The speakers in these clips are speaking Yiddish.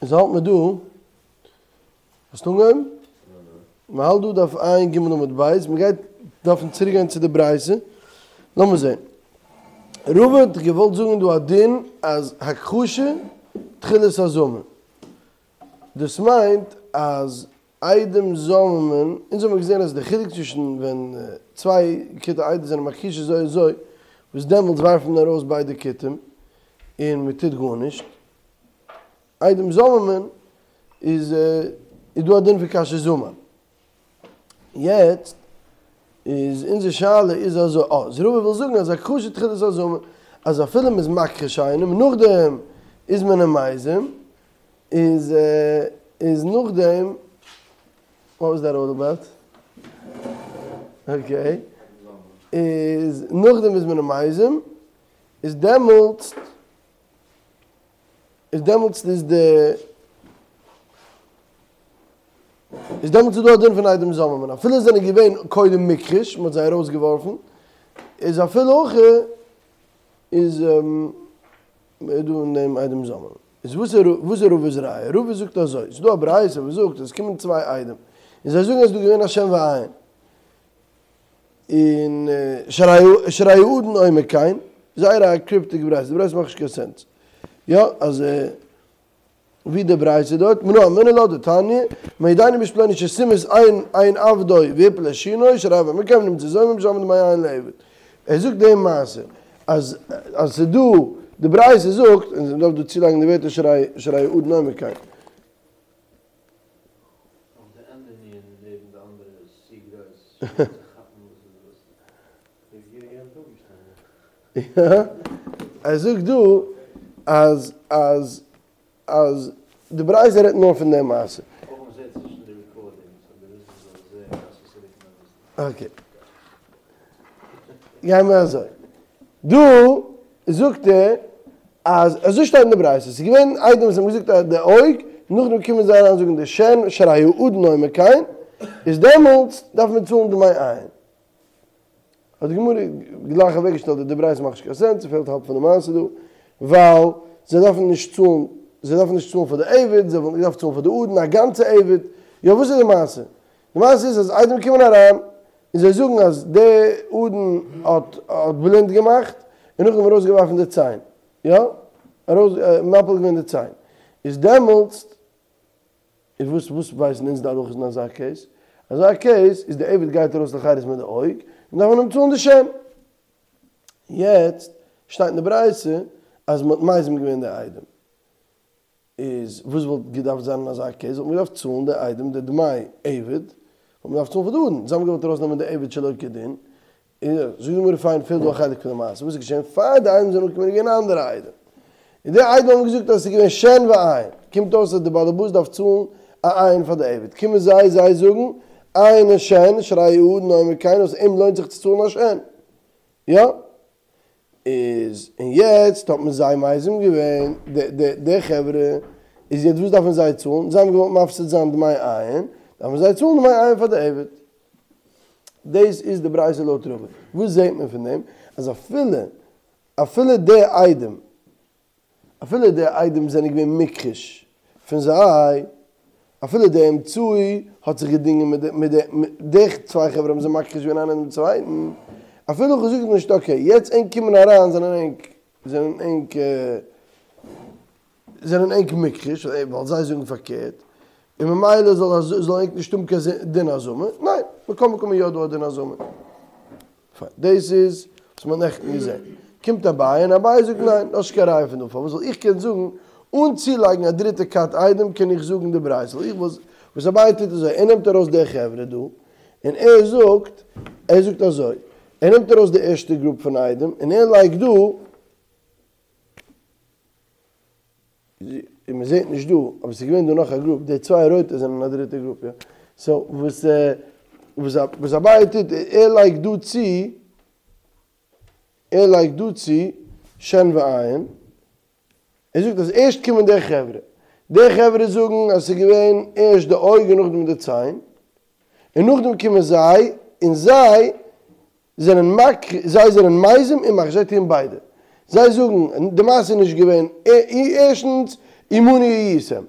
איז האלט מען דא, האסט אנגעהויבן? מען האלט דא דף ע"ג עמוד ב', מען גייט דארפן צוריק גיין צו די ברייתא, לאמיר זען. רבא האט געוואלט זאגן דא א דין אז הכחשה תחילת הזמה. דאס מיינט אז עדים זוממין, אונז האבן געזען אז די חילוק צווישן ווען צוויי כיתי עדות זענען מכחיש אזוי אזוי, וואס דעמאלטס ווארפט מען ארויס ביידע כותים און מען טוט גארנישט, עדים זוממין איז איז דא א דין פון כאשר זמם. יעצט איז אונזער שאלה איז אזוי, אה, אז רבא וויל זאגן אז הכחשה תחילת הזמה, אז אפילו מ'איז מכחיש איינעם נאכדעם איז מען אים מזים, איז איז נאכדעם, וואט וואס דעט אלל אבאוט? אקעי, איז נאכדעם איז מען אים מזים, איז דעמאלטס איז דעמאלטס איז די איז דעמאלטס איז דא א דין פון עדים זוממין אפילו זיי זענען געווען קודם מוכחש מען האט זיי ארויס געווארפן איז אפילו הכי איז איז דא אין דעם עדים זוממין איז וואס איז וואס איז רבא'ס ראיה רבא זאגט אזוי ס'איז דא א ברייתא וואס זאגט אז עס קומען צוויי עדים און זיי זאגן אז ס'איז דא געווען א שן ועין און שהרי האדון אומר כן, זייער א קריפטיק ברייתא, די ברייתא מאכט נישט קיין סענס. יא, אז ווי די ברייתא דארט, מנא אמינא לה דתניא, מעידני באיש פלוני שסימס עין עין עבדו והפיל את שינו, שהרי הוה אומר כן ונמצאו זוממין משלמין דמי עין לעבד. ער זאגט די מעשה אז אז ס'איז דא, די ברייתא זאגט, און מ'דארף דא צולייגן די ווערטער שהרי האדון אומר כן. ער זאגט דא אז אז אז די ברייתא רעדט נאר פון די מעשה. אקעי. גיימיר אזוי. דא זאגט ער אז אזוי שטייט אין די ברייתא, ס'איז געווען עדים וואס האבן געזאגט אז די אויג, נאכדעם קומען זיי אריין זאגן די שן, שהרי האדון אומר כן, איז דעמאלטס דארף מען צאלן דמי עין. האט די גמרא גלייך אוועקגעשטעלט אז די ברייתא מאכט נישט קיין סענס, ס'פעלט האלב פון די מעשה דא, ווייל זיי דארפן נישט צאלן, זיי דארפן נישט צאלן פאר די עבד, זיי וואלטן געדארפט צאלן פאר די אדון א גאנצע עבד, יא וואס איז די מעשה? די מעשה איז אז עדים קומען אריין און זיי זאגן אז די אדון האט האט בלינד געמאכט און נאכדעם ארויסגעווארפן די ציין, יא? ארויס מפיל געווען די ציין, איז דעמאלטס איז וואס וואס ווייסן אונז די הלכות אין אזא קעיס? אזא קעיס איז די עבד גייט ארויס לחירות מיט די אויג און דארף מען אים צאלן די שן. יעצט שטייט אין די ברייתא אז מען האט מזים געווען די עדים. איז וואס וואלט געדארפט זיין אין אזא קעיס? וואלט מען געדארפט צאלן די עדים די דמי עבד, וואלט מען געדארפט צאלן פאר די אדון, זיי האבן געוואלט ארויסנעמען די עבד שלא כדין, און זאגט די גמרא פיין פעלט דא א חלק פון די מעשה, וואס איז געשען פאר די עדים זענען אנגעקומען איז געווען אנדערע עדים, און די עדים האבן געזאגט אז עס איז געווען שן ועין, קומט אויס אז די בעל הבית דארף צאלן א עין פאר די עבד, קומען זיי זיי זאגן עין ושן, שהרי האדון אומר כן אז אים לוינט זיך צו צאלן א שן, יא? איז און יעצט האט מען זיי מזים געווען די די די חברה, איז יעצט וואס דארפן זיי צאלן? זיי האבן געוואלט מפסיד זיין דמי עין, דארפן זיי צאלן דמי עין פאר די עבד. דאס איז די ברייתא לויט רבא. וואס זעט מען פון דעם? אז אפילו אפילו די עדים אפילו די עדים זענען געווען מוכחש פון זיי, אפילו די אמצעי האט זיך געדינגען מיט די מיט די די צוויי חברה האבן זיי מכחיש געווען איינער דעם צווייטן, אפילו הכי זאגט מען נישט אקעי יעצט ענק קומען אריין זענען ענק זענען ענק זענען ענק מוכחש ווייל זיי זאגן פארקערט, און ממילא זאל זאל ענק נישט האבן קיין דין הזמה, ניין, מכל מקום איז יא דא א דין הזמה. פיין, דאס איז וואס מ'האט נעכטן געזען. קומט אביי און אביי זאגט ניין, דאס איז קיין ראיה פון דא, פארוואס זאל איך קענען זאגן אן צולייגן א דריטע כת עדים קען איך זאגן די ברייתא, איך וואס וואס אביי טוט אזוי, ער נעמט ארויס די חברה דא, און ער זאגט, ער זאגט אזוי, ער נעמט ארויס די ערשטע גרופ פון עדים און ער לייגט דא, און מען זעט נישט דא, אבער ס'איז געווען דא נאך א גרופ, די צוויי רויטע זענען א דריטע גרופ יא, סאו וואס וואס וואס אביי טוט, ער לייגט דא צו, ער לייגט דא צו שן ועין, ער זאגט אז ערשט קומען די חברה, די חברה זאגן אז ס'איז געווען ערשט די אויג און נאכדעם די ציין, און נאכדעם קומען זיי און זיי זענען מק זיי זענען מזים און מכחיש, זיי טוען ביידע. זיי זאגן, די מעשה איז נישט געווען, ערשטנס, עמנו הייתם.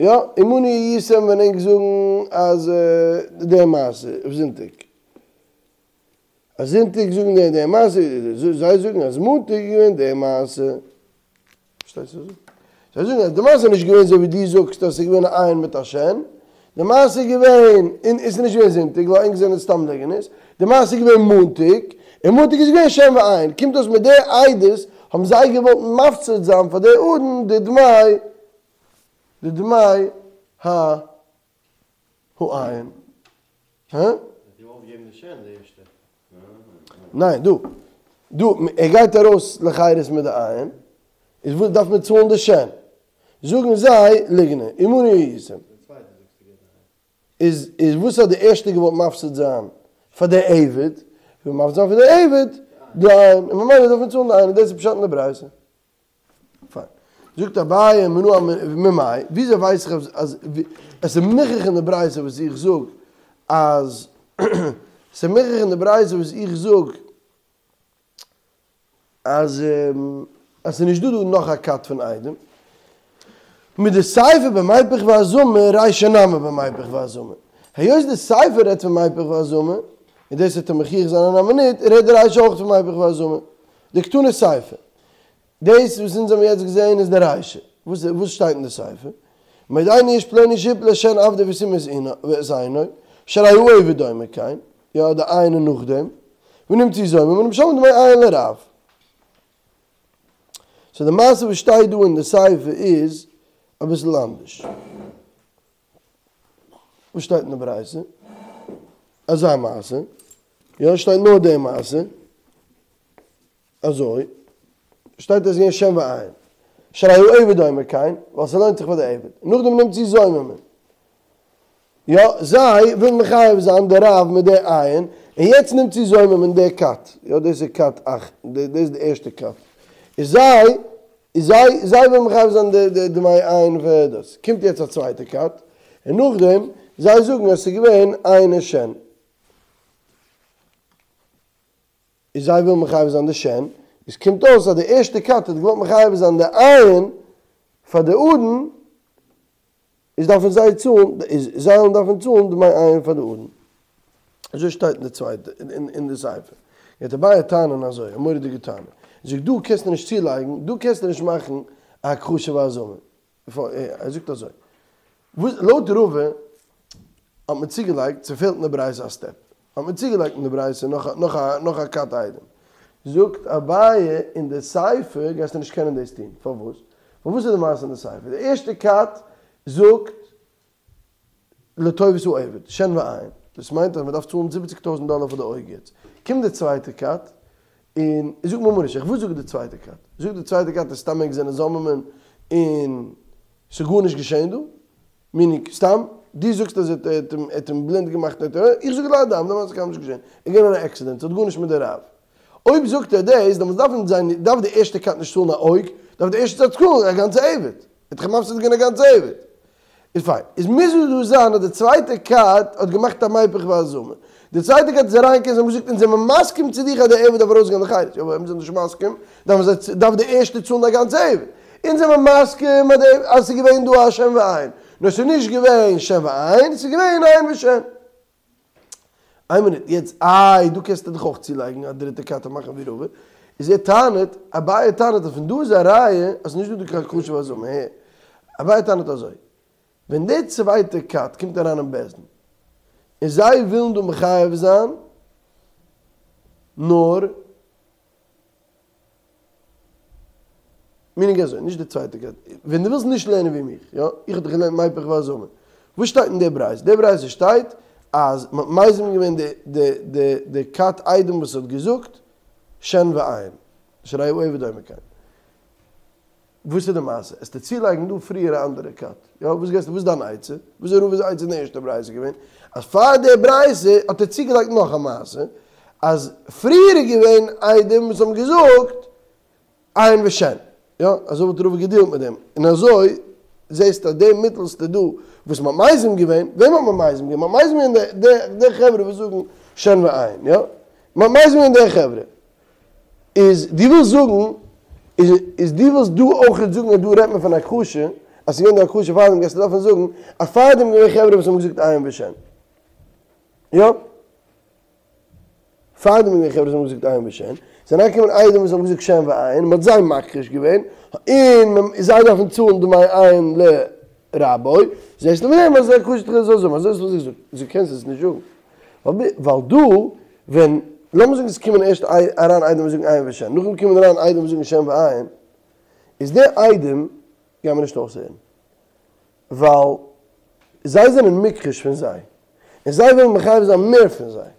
יא, עמנו הייתם ווען ענק זאגן אז די מעשה אויף זונטאג. אז זונטאג זאגן די די מעשה, זיי זאגן אז מאנטאג איז געווען די מעשה. פארשטייסט וואס איך זאג? זיי זאגן אז די מעשה איז נישט געווען אזוי ווי דו זאגסט אז עס איז געווען א עין מיט א שן. די מעשה איז געווען, און עס איז נישט געווען זונטאג ווייל ענק זענען סתם ליגנערס. די מעשה איז געווען מאנטאג, און מאנטאג איז געווען שן ועין. קומט אויס מיט די עדות האבן זיי געוואלט מפסיד זיין פאר די אדון די דמי די דמי ה העין. הא? האט געוואלט געבן די שן די ערשטע. ניין דא דא ער גייט ארויס לחירות מיט די עין, איז וואס דארף מען צאלן די שן? זאגן זיי ליגנער, עמנו הייתם. איז איז וואס האט די ערשטע געוואלט מפסיד זיין פאר די עבד? וויל מפסיד זיין פאר די עבד די עין, און ממילא דארף מען צאלן די עין, און דאס איז פשט אין די ברייתא. פיין. זאגט אביי מנא ממאי, וויאזוי ווייס איך אז עס איז מוכרח אין די ברייתא וואס איך זאג אז עס איז מוכרח אין די ברייתא וואס איך זאג אז אז ס'איז נישט דא דא נאך א כת פון עדים. מדסיפא במיפך והזמה רישא נמי במיפך והזמה. היות די סיפא רעדט פון מיפך והזמה, און דאס וועט ער מוכיח זיין אין א מינוט, רעדט די רישא אויך פון מיפך והזמה. דקתני סיפא. דאס וואס אונז האבן יעצט געזען איז די רישא. וואס וואס שטייט אין די סיפא? מודיעני איש פלוני שהפיל את שן עבדו וסימא את עינו, שהרי העבד אומר כן, יא די עין איז נאכדעם, ונמצאו זוממין ומשלמין דמי עין לרב. סאו די מעשה וואס שטייט דא אין די סיפא איז אביסל אנדערש. וואס שטייט אין די ברייתא? אזא מעשה, יא שטייט נאר די מעשה. אזוי שטייט אז געווען שן ועין. שהרי העבד אומר כן, ווייל ס'לוינט זיך פאר די עבד. נאכדעם נמצאו זוממין. יא, זיי ווילן מחייב זיין די רב מיט די עין, און יעצט נמצאו זוממין די כת. יא, דאס איז כת אח, דאס איז די ערשטע כת. איז זיי, איז זיי, זיי ווילן מחייב זיין די די דמי עין ודאס. קומט יעצט א צווייטע כת, און נאכדעם, זיי זאגן אז ס'איז געווען עין און שן. איז זיי ווילן מחייב זיין די שן, איז קומט אויס אז די ערשטע כת האט געוואלט מחייב זיין די עין פאר די אדון, איז דארפן זיי צאלן, איז זיי וועלן דארפן צאלן דמי עין פאר די אדון. אזוי שטייט אין די צווייטע, אין די סיפא. גייט אביי טענה'ן אזוי, א מורא'דיגע טענה. ער זאגט דא קענסטו נישט צולייגן, דא קענסטו נישט מאכן א הכחשה והזמה. ער זאגט אזוי, וואס לויט רבא האט מען צוגעלייגט, ס'פעלט אין די ברייתא א סטעפ, האט מען צוגעלייגט אין די ברייתא נאך א נאך א נאך א כת עדים. זאגט אביי אין די סיפא גייסטו נישט קענען דאס טון, פארוואס? ווייל וואס איז די מעשה אין די סיפא? די ערשטע כת זאגט לטובת העבד, שן ועין, דאס מיינט אז מען דארף צאלן זיבעציג טויזנט דאלער פאר די אויג יעצט. קומט די צווייטע כת און זאגט ממה נפשך, וואס זאגט די צווייטע כת? זאגט די צווייטע כת אז סתם ענק זענען זוממין און ס'איז גארנישט געשען דא, מיענינג סתם דו זאגסט אז ער האט אים בלינד געמאכט און איך זאג לידע, די מעשה איז קיינמאל נישט געשען, איז געווען אן עקסידענט, ס'האט גארנישט מיט די רב. אויב זאגט ער דאס, דעמאלטס דארף זיין, דארף די ערשטע כת נישט צאלן א אויג, דארף די ערשטע כת צאלן א גאנצע עבד. ער האט דאך מפסיד געווען א גאנצע עבד. איז פיין. איז מוז דא זיין אז די צווייטע כת האט געמאכט א מיפך והזמה. די צווייטע כת איז אריינגעקומען זיי האבן געזאגט אונז זעמער מסכים צו דיך אז די עבד דארף ארויסגיין לחירות. יא אבער אויב מיר זענען נישט מסכים דארף זיי דארף די ערשטע צאלן א גאנצע עבד. אונז זעמער מסכים אז די אז ס'איז געווען דא א שן ועין. נאר ס'איז נישט געווען שן ועין, ס'איז געווען עין ושן. איין מינוט, יעצט איי דא קענסטו דאך אויך צולייגן א דריטע כת און מאכן ווי רבא, איז ער טענה'ט, אביי טענה'ט אז פון דא איז א ראיה אז ס'נישט דא דא קיין הכחשה והזמה, הער, אביי טענה'ט אזוי, ווען די צווייטע כת קומט אריין אין בית דין, און זיי ווילן דא מחייב זיין נאר מינינג אזוי, נישט די צווייטע כת, ווען דו ווילסט נישט לערנען ווי מיך, יא, איך האב דאך געלערנט מיפך והזמה, וואס שטייט אין די ברייתא? די ברייתא שטייט אז מען האט מזים געווען די די די די כת עדים וואס האט געזאגט שן ועין, שהרי העבד אומר כן. וואס איז די מעשה? עסטו צולייגן דא פריער א אנדערע כת? יא, וואס גייסטו, וואס איז דיין עצה? וואס איז רבא'ס עצה אין די ערשטע ברייתא געווען? אז פאר די ברייתא האט ער צוגעלייגט נאך א מעשה, אז פריער איז געווען עדים וואס האבן געזאגט עין ושן, יא, אזוי וואלט רבא געדילט מיט דעם, און אזוי זעסטו אז די מיטלסטע דא וואס מ'האט מזים געווען, וועם האט מען מזים געווען? מ'האט מזים געווען די די חברה וואס זאגן שן ועין, יא, מ'האט מזים געווען די חברה. איז דו ווילסט זאגן, איז איז דו ווילסט דא אויכעט זאגן אז דא רעדט מען פון הכחשה. אז ס'איז געווען די הכחשה פארדעם גייסטו דארפן זאגן אז פארדעם איז געווען חברה וואס האבן געזאגט עין ושן. יא? פארדעם איז געווען חברה וואס האבן געזאגט עין ושן, זענען אריינגעקומען עדים וואס האבן געזאגט שן ועין, מ'האט זיי מכחיש געווען, און זיי דארפן צאלן דמי עין לרבו, זעסטו פון דעם אז ס'איז הכחשה תחילת הזמה, אזוי האסטו געזאגט, דו קענסט עס נישט זאגן, ווייל דא ווען, לאמיר זאגן עס קומען ערשט אריין עדים וואס זאגן עין ושן, נאכדעם קומען אריין עדים וואס זאגן שן ועין, איז די עדים גייען מיר נישט אויסהערן, ווייל זיי זענען מוכחש פון זיי, און זיי ווילן מחייב זיין מער פון זיי,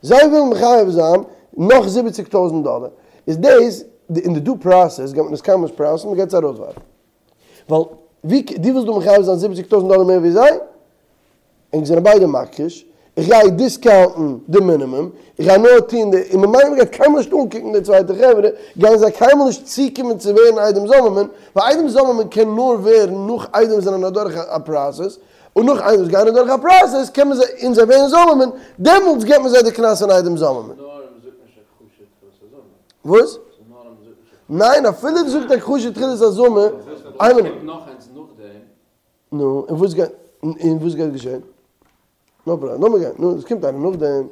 זיי ווילן מחייב זיין נאך זיבעציג טויזנט דאלער, איז דאס אין די דו פראסעס גייט מען עס קיינמאל נישט פראסעסן, מען גייט עס ארויסווארפן, ווייל ווי דו ווילסט דא מחייב זיין זיבעציג טויזנט דאלער מער ווי זיי, ענק זענען ביידע מכחיש, איך גיי דיסקאונטן די מינימום, איך גיי נאר טוהן די, און ממילא מ'גייט קיינמאל נישט אנקוקן די צווייטע חברה, גייען זיי קיינמאל נישט צוקומען צו ווערן עדים זוממין, ווייל עדים זוממין קען נאר ווערן נאך עדים זענען אדורך א פראסעס, און נאך עדים וואס גייען אדורך א פראסעס קען מען זיי, און זיי ווערן זוממין, דעמאלטס געבט מען זיי די קנס פון עדים זוממין. וואס? ניין אפילו דו זאגסט הכחשה תחילת הזמה, איין מינוט. נו, און וואס גייט, און וואס גייט געשען? נאו פראבלעם, לאמיר גיין, נו, עס קומט איינער נאכדעם.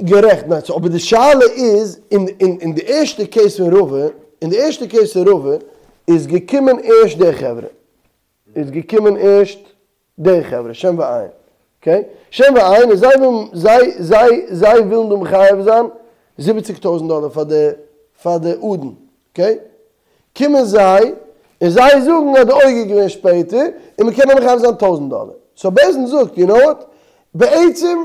גערעכט, ניין, סאו אבער די שאלה איז, אין אין אין די ערשטע קעיס פון רבא, אין די ערשטע קעיס פון רבא, איז געקומען ערשט די חברה, איז געקומען ערשט די חברה, שן ועין, אקעי? שן ועין איז זיי ווילן, זיי, זיי, זיי ווילן דא מחייב זיין זיבעציג טויזנט דאלער פאר די, פאר די אדון, אקעי? קומען זיי און זיי זאגן אז די אויג איז געווען שפעטער און מ'קען נאר מחייב זיין טויזנט דאלער. סאו בית דין זאגט, יו נאו וואט? בעצם,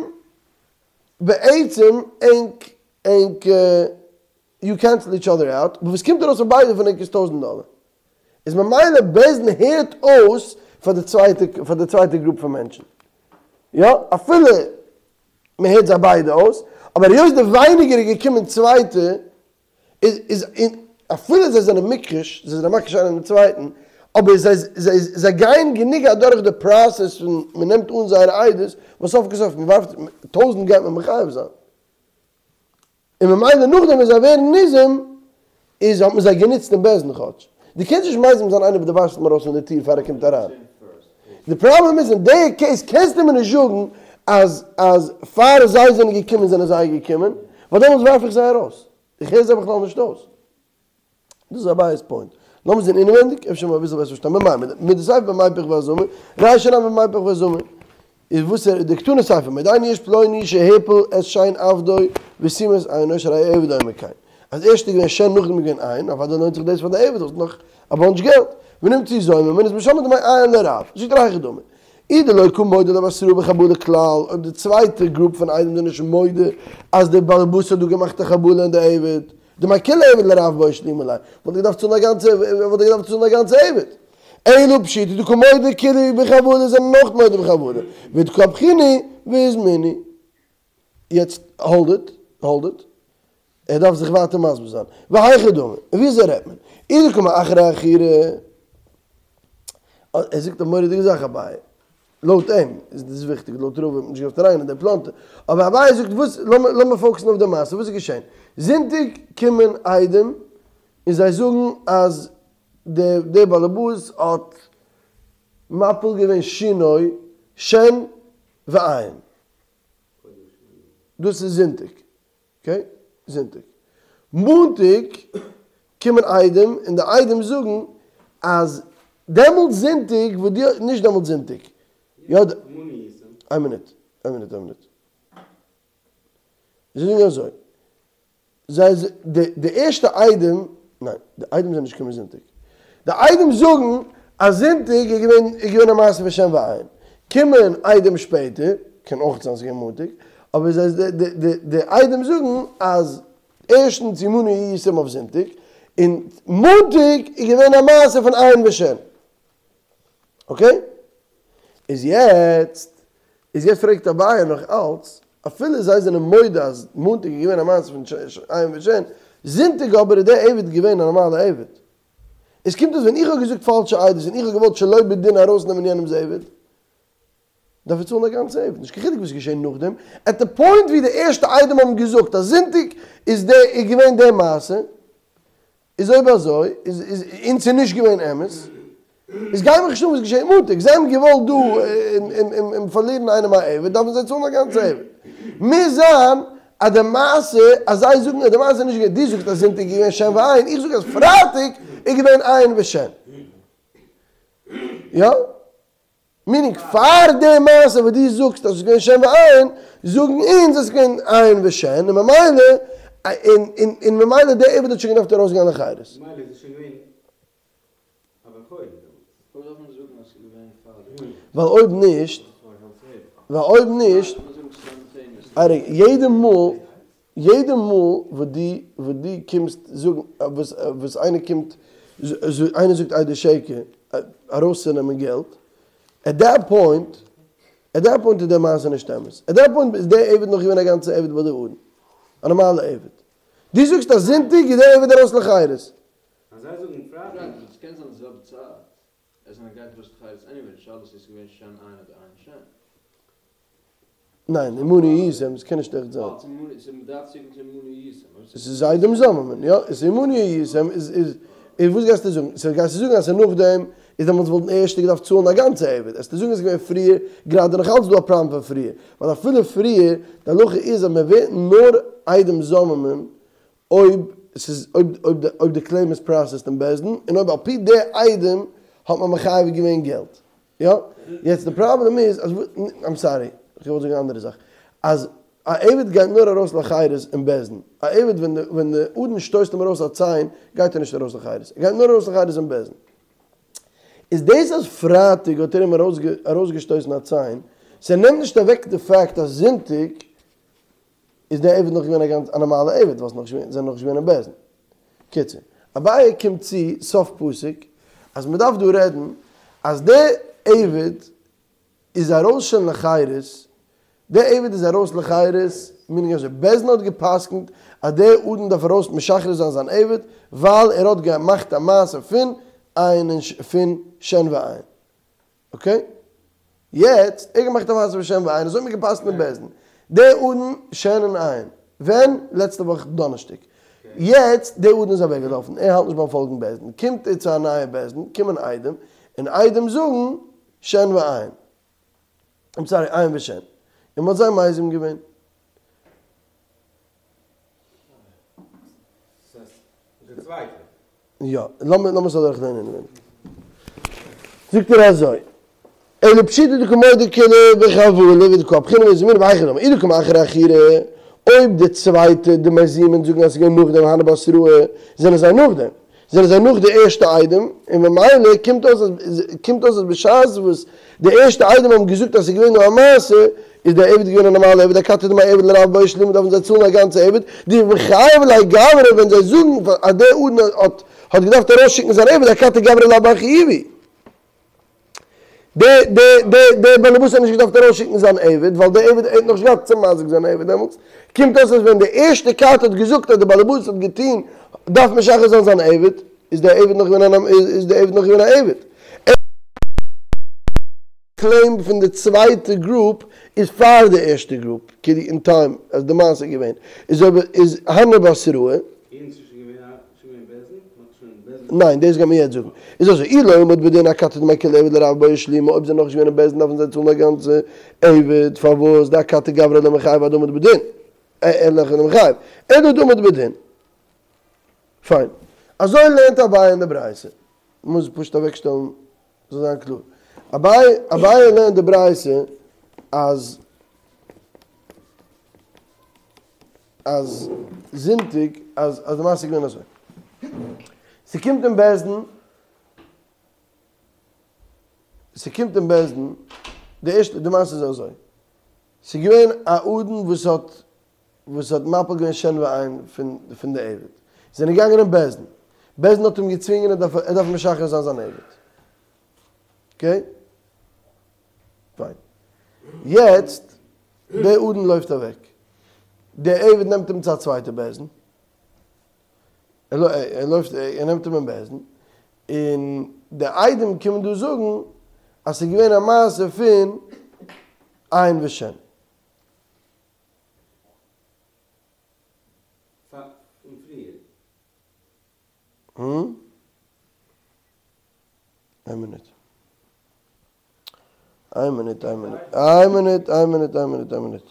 בעצם ענק, ענק, יו קענסל איטש אדער אוט, אבער וואס קומט ארויס פון ביידע פון ענק איז טויזנט דאלער. איז ממילא בית דין הערט אויס פאר די צווייטע פאר די צווייטע גרופ פון מענטשן. יא, אפילו מען הערט זיי ביידע אויס, אבער היות די ווייניגער איז געקומען צווייטע, איז איז אפילו זיי זענען מוכחש, זיי זענען מכחיש איינער דעם צווייטן, אבער זיי זיי זיי גייען גענוג אדורך די פראסעס פון מען נעמט אן זייערע עדות, וואס סוף כל סוף מען ווארפט טויזנט גייט מען מחייב זיין. און ממילא נאכדעם ווען זיי ווערן ניזם איז האט מען זיי גענוצט אין בית דין כאטש. דו קענסט נישט מזים זיין איינער וואס דו ווארפסט אים ארויס פון די טיר פאר ער קומט אריין. די פראבלעם איז אין די קעיס קענסטו מיר נישט זאגן אז אז פאר זיי זענען געקומען זענען זיי געקומען, ווייל דעמאלטס ווארף איך זיי ארויס. איך הער זיי בכלל נישט אויס. דאס איז אביי'ס פוינט. לאמיר זען אינעווענדיג, אפשר וועט מען אביסל בעסער פארשטיין. במאי מדסיפא במיפך והזמה, רישא נמי במיפך והזמה. איז וואס ער, דקתני סיפא, מודיעני איש פלוני שהפיל את שן עבדו וסימא את עינו שהרי העבד אומר כן. אז ערשט איז געווען שן נאכדעם איז געווען עין, אוודאי לוינט זיך דאס פאר די עבד, האסט נאך א באנטש געלט. ונמצאו זוממין איז משלמין דמי עין לרב. זאגט ער היכי דמי. אי דלא קא מודו לבתרא בחבלה כלל, אויב די צווייטע גרופ פון עדים זענען נישט מודה אז דער בעל הבית האט דא געמאכט א חבלה אין די עבד, דמי כוליה עבד לרב בעי שלומי ליה, וואלט ער געדארפט צאלן א גאנצע, וואלט ער געדארפט צאלן א גאנצע עבד. אלא פשיטא דקא מודו כולהו בחבלה זענען אויך מודה בחבלה, ודקא אפכינהו ואזמינהו. יעצט האלד איט, האלד איט, ער דארף זיך ווייטער מסביר זיין. והיכי דמי, און ווי אזוי רעדט מען? אי דקא מאחרי עכירה. ער זאגט א מורא'דיגע זאך אביי. לויט אים איז דאס וויכטיג, לויט רבא האט מען נישט געדארפט אריינגיין אין די פלאנטער. אבער אביי זאגט וואס, לאמיר פאוקעסן אויף די מעשה, וואס איז געשען? זונטאג קומען עדים און זיי זאגן אז דער באלעבאס האט מפיל געווען שינו שן ועין. דאס איז זונטאג. אקעי? זונטאג. מאנטאג קומען עדים און די עדים זאגן אז דעמאלטס זונטאג וואס דו האסט, נישט דעמאלטס זונטאג, יא די, איין מינוט, איין מינוט, איין מינוט. זיי זאגן אזוי, זיי די די ערשטע עדים, ניין, די עדים זענען נישט געקומען זונטאג. די עדים זאגן אז זונטאג איז געווען איז געווען א מעשה פון שן ועין. קומען עדים שפעטער, קען אויך זיין ס'איז געווען מאנטאג, אבער זיי די די די די עדים זאגן אז ערשטנס עמנו הייתם אויף זונטאג, און מאנטאג איז געווען א מעשה פון עין ושן. אקעי? איז יעצט, איז יעצט פרעגט אביי נאך אלץ, אפילו זיי זענען מודה אז מאנטאג איז געווען א מעשה פון עין ושן, זונטאג אבער איז דער עבד געווען א נארמאלע עבד. עס קומט אויס ווען איך האב געזאגט פאלשע עדות און איך האב געוואלט שלא בדין ארויסנעמען יענעמ'ס עבד, דארף ער צאלן א גאנצע עבד, נישט קיין חילוק וואס איז געשען נאכדעם, עט די פוינט ווי די ערשטע עדים האבן געזאגט אז זונטאג איז די איז געווען די מעשה. איז אויב אזוי איז איז און ס'איז נישט געווען אמת, איז גייט מיך נישט אן וואס געשעהט מאנטאג, זיי האבן געוואלט דא און פארלירן איינעם א עבד דארפן זיי צאלן א גאנצע עבד. מוז זיין אז די מעשה אז זיי זאגן אז די מעשה איז נישט געווען, דו זאגסט אז זונטאג איז געווען שן ועין, איך זאג אז פרייטאג איז געווען עין ושן. יא? מינינג פאר די מעשה וואס דו זאגסט אז עס איז געווען שן ועין, זאגן אונז אז עס איז געווען עין ושן, און ממילא און ממילא די עבד האט שוין געדארפט ארויסגיין לחירות. ממילא איז עס שוין געווען א בן חורין דעמאלטס. פארוואס דארף מען זאגן אז עס איז געווען פאר די. ווייל אויב נישט, ווייל אויב נישט, יעדע מאל, יעדע מאל וואס דו וואס דו קומסט זאגן וואס וואס איינער קומט איינער זאגט עדות שקר ארויסצונעמען געלט, עט דעט פוינט, עט דעט פוינט איז די מעשה נישט אמת, עט דעט פוינט איז דער עבד נאך געווען א גאנצע עבד ביי די אדון, א נארמאלע עבד. דו זאגסט אז זונטאג איז דער עבד ארויס לחירות. אז זיי זאגן פרייטאג. ס'קען זיין די זעלבע צייט. עס זענען גייט ארויס לחירות עניוועי, די שאלה איז צו עס איז געווען שן עין אדער עין שן. ניין, עמנו הייתם, עס קען נישט עכט זיין. עס איז עדים זוממין, יא, עס איז עמנו הייתם, איז איז איז וואס גייסטו זאגן? סאו גייסטו זאגן אז ס'איז נאכדעם, איז דעמאלטס וואלטן ערשטע געדארפט צאלן א גאנצע עבד, עסטו זאגן עס איז געווען פריער, גראדע נאך אלץ דא א פראבלעם פון פריער, ווייל אפילו פריער, די הלכה איז אז מען ווערט נאר עדים זוממין אויב ס'איז אויב אויב די אויב די קלעים איז פראסעסד אין בית דין, און אויב על פי די עדים האט מען מחייב געווען געלט. יא, יעצט די פראבלעם איז אז, איים סארי, איך וואלט זאגן א אנדערע זאך, אז א עבד גייט נאר ארויס לחירות אין בית דין, א עבד ווען די ווען די אדון שטויסט אים ארויס א ציין גייט ער נישט ארויס לחירות, ער גייט נאר ארויס לחירות אין בית דין. איז דאס אז פרייטאג האט ער אים ארויסגעשטויסן א ציין, ס'נעמט נישט אוועק די פאקט אז זונטאג איז דער עבד נאך געווען א גאנץ א נארמאלע עבד ווייל ס'נאך זענען נאך נישט געווען אין בית דין. קיצור, אביי קומט צו סוף פסוק אז מ'דארף דא רעדן אז דער עבד איז ארויס שוין לחירות, דער עבד איז ארויס לחירות, מינינג אזוי, בית דין האט גע'פסק'נט אז דער אדון דארף ארויס משחרר זיין זיין עבד ווייל ער האט געמאכט א מעשה פון עין און פון שן ועין. אקעי? יעצט, ער האט געמאכט א מעשה פון שן ועין, אזוי האט מען געפסקנט אין בית דין. דער אדון שן און עין. ווען? לעצטע וואך דאנערשטאג. יעצט, דער אדון איז אוועקגעלאפן, ער האלט נישט ביים פאלגן בית דין. קומט ער צו א נייע בית דין, קומען עדים, און עדים זאגן שן ועין. איים סארי, עין ושן. און מ'האט זיי מזים געווען. יא, לאמיר לאמיר עס אדורך לערנען אינעווייניג. זאגט ער אזוי, אלא פשיטא דקא מודו כולהו בחבלה ודקא אפכינהו ואזמינהו בהיכי דמי, אי דקא מאחר עכירי, אויב די צווייטע די מזימין זאגן אז עס איז געווען נאכדעם הני בתראי, זענען זיי נאכדעם, זענען זיי נאך די ערשטע עדים, און ממילא קומט אויס אז קומט אויס אז בשעת וואס די ערשטע עדים האבן געזאגט אז עס איז געווען נאר א מעשה, איז דער עבד געווען א נארמאלע עבד, אכתי דמי עבד לרבו בעי שלומי דארפן זיי צאלן א גאנצע עבד, דמחייב ליה גברא ווען זיי זאגן אז דער אדון האט האט געדארפט ארויסשיקן זיין עבד אכתי גברא לאו בר חיובא. דער דער דער דער בעלעבאס האט נישט געדארפט ארויסשיקן זיין עבד ווייל דער עבד האט נאכנישט געהאט צו מזיק זיין עבד דעמאלטס. קומט אויס אז ווען די ערשטע כת האט געזאגט אז דער בעלעבאס האט געטון דארף משחרר זיין זיין עבד, איז דער עבד נאך געווען א איז דער עבד נאך געווען א עבד. קלעים פון די צווייטע גרופ איז פאר די ערשטע גרופ, כאילו אין טיים אז די מעשה איז געווען איז אויב איז הני בתראי. ניין דאס גייט מען יעצט זאגן. איז אזוי אי לא עמד בדין אכתי דמי כולי עבד לרבו בעי שלומי אויב זיי נאכנישט געווען אין בית דין דארפן זיי צאלן א גאנצע עבד פארוואס דאכתי גברא לא מיחייב עד דעמד בדין לא מיחייב אלא דעמד בדין. פיין. אזוי לערנט אביי אין די ברייתא. מוז פשוט אוועקשטעלן זאל זיין קלאר. אביי אביי לערנט די ברייתא אז אז זונטאג אז אז די מעשה איז געווען אזוי. ס'קומט אין בית דין ס'קומט אין בית דין די ערשטע די מעשה איז אזוי. ס'איז געווען א אדון וואס האט וואס האט מפיל געווען שן ועין פון פון די עבד. זענען געגאנגען אין בית דין. בית דין האט אים געצווינגען ער דארף ער דארף משחרר זיין זיין עבד. אקעי? פיין. יעצט, דער אדון לויפט אוועק. דער עבד נעמט אים צו א צווייטע בית דין. ער לויפט ער נעמט אים אין בית דין. און די עדים קומען דא זאגן אז ס'איז געווען א מעשה פון עין ושן. איין מינוט. איין מינוט, איין מינוט. איין מינוט, איין מינוט, איין מינוט, איין מינוט.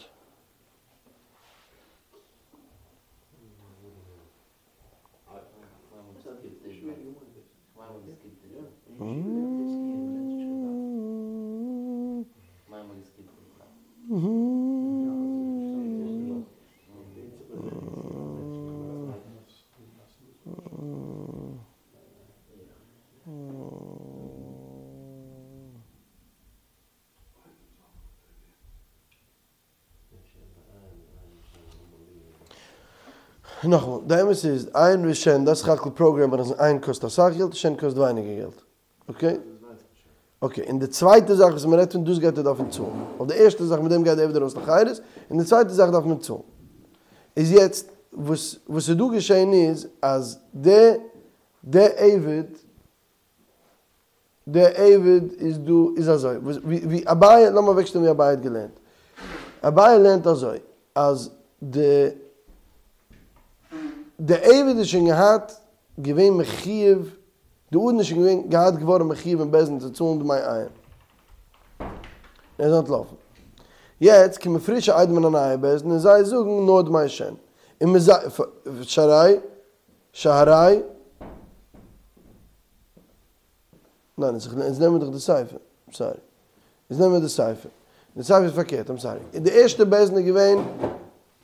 נאכאמאל, די אמת איז, עין ושן, דאס סך הכל פראגרעמען אז עין קאסט אסאך געלט, שן קאסט ווייניגער געלט. אקעי? אקעי, און די צווייטע זאך וואס מען רעדט פון, דאס גייט ער דארפן צאלן. ווייל די ערשטע זאך מיט דעם גייט די עבד ארויס לחירות, און די צווייטע זאך דארף מען צאלן. איז יעצט, וואס וואס איז דא געשען איז, אז די די עבד, די עבד איז דא, איז אזוי, ווי ווי אביי, לאמיר אוועקשטעלן ווי אביי האט געלערנט. אביי לערנט אזוי, אז די די עבד איז שוין געהאט געווען מחויב, די אדון איז שוין געווען געהאט געווארן מחויב אין בית דין צו צאלן דמי עין. ער איז אנטלאפן. יעצט קומען פרישע עדים אין א נייע בית דין און זיי זאגן נאר דמי שן. און מען זיי שהרי שהרי ניין אונז נעמען דאך די סיפא. סארי. אונז נעמען די סיפא. די סיפא איז פארקערט, איים סארי. אין די ערשטע בית דין איז געווען,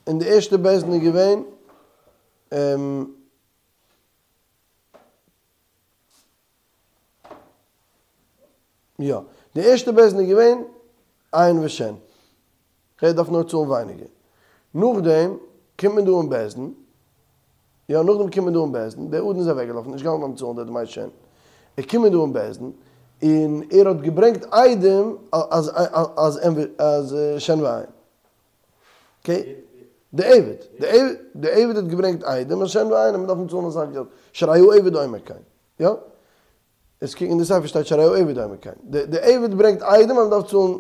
אין די ערשטע בית דין איז געווען, יא, די ערשטע בית דין איז געווען עין ושן. ער דארף נאר צאלן ווייניגער. נאכדעם קומט מען דא אין בית דין, יא נאכדעם קומט מען דא אין בית דין, דער אדון איז אוועקגעלאפן, נישט געהאלטן ביים צאלן די דמי שן. ער קומט דא אין בית דין, און ער האט געברענגט עדים אז אז אז שן ועין. אקעי? די עבד, די עבד, די עבד האט געברענגט עדים אז שן ועין אז מען דארף אים צאלן אסאך געלט, שהרי העבד אומר כן. יא? עס קוק אין די סיפא שטייט שהרי העבד אומר כן. די עבד ברענגט עדים אז מען דארף צאלן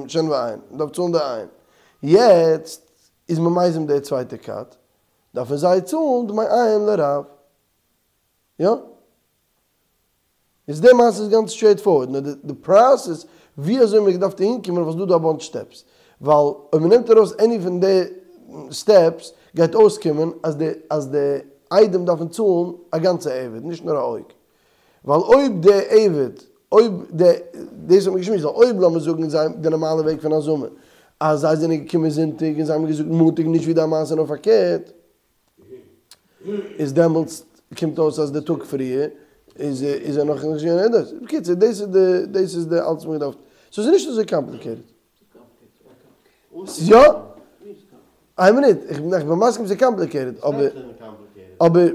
שן ועין, מען דארף צאלן די עין. יעצט איז מען מזים די צווייטע כת, דארפן זיי צאלן דמי עין לרב. יא? איז די מעשה איז גאנץ סטרעיט פארווארד, נאר די פראסעס ווי אזוי מען האט געדארפט אהין קומען ווייל ס'דא דא א באנטש סטעפס, ווייל אויב מען נעמט ארויס עני פון די סטעפס גייט אויסקומען אז די אז די עדים דארפן צאלן א גאנצע עבד נישט נאר א אויג, ווייל אויב די עבד אויב די דאס האט מען געשמועסט ווייל אויב לאמיר זאגן זיי די נארמאלע וועג פון הזמה אז זיי זענען געקומען זונטאג און זיי האבן געזאגט מאנטאג נישט ווי די מעשה נאר פארקערט. איז דעמאלטס קומט אויס אז די טאג פריער איז איז ער נאך נישט געווען דאס. בקיצור דאס איז די דאס איז די אלץ מ'האט געדארפט. סאו ס'איז נישט אזוי קאמפליקעיטעד. יא. איין מינוט, איך בין מסכים ס'איז קאמפליקעיטעד אבער אבער